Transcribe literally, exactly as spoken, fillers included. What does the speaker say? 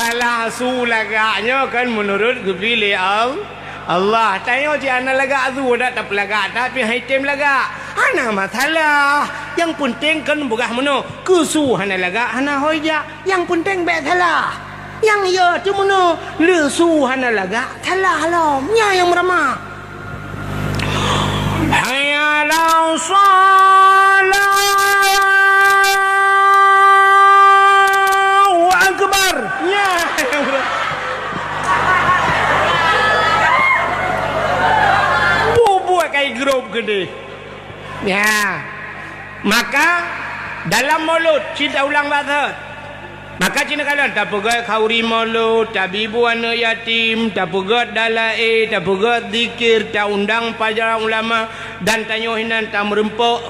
Masalah su lagak nyoe kan meunurot geubri lé Al-, Allah. Tanyoe cit hana lagak su, dak tapeulagak, tapi hai tem lagak. Hana masalah. Nyang peunteng kan beugah meunoe. Keu su hana lagak, hana hôi jak. Nyang peunteng bék salah. Nyang yo teuh meunoe, le su hana lagak, salah lom. Nyan nyang meurama. Hayya 'alas shalah. Allahu Akbar. Nyan. Bubuet kai grup geudeh. Ya. Maka dalam mulod cit ulang bahasa. Maka cina kalon tapeugét khauri mulod, tabibu aneuk yatim, tapeugét dalae, tapeugét zikir, taundang para ulama, dan tanyoe hinan tameureumpok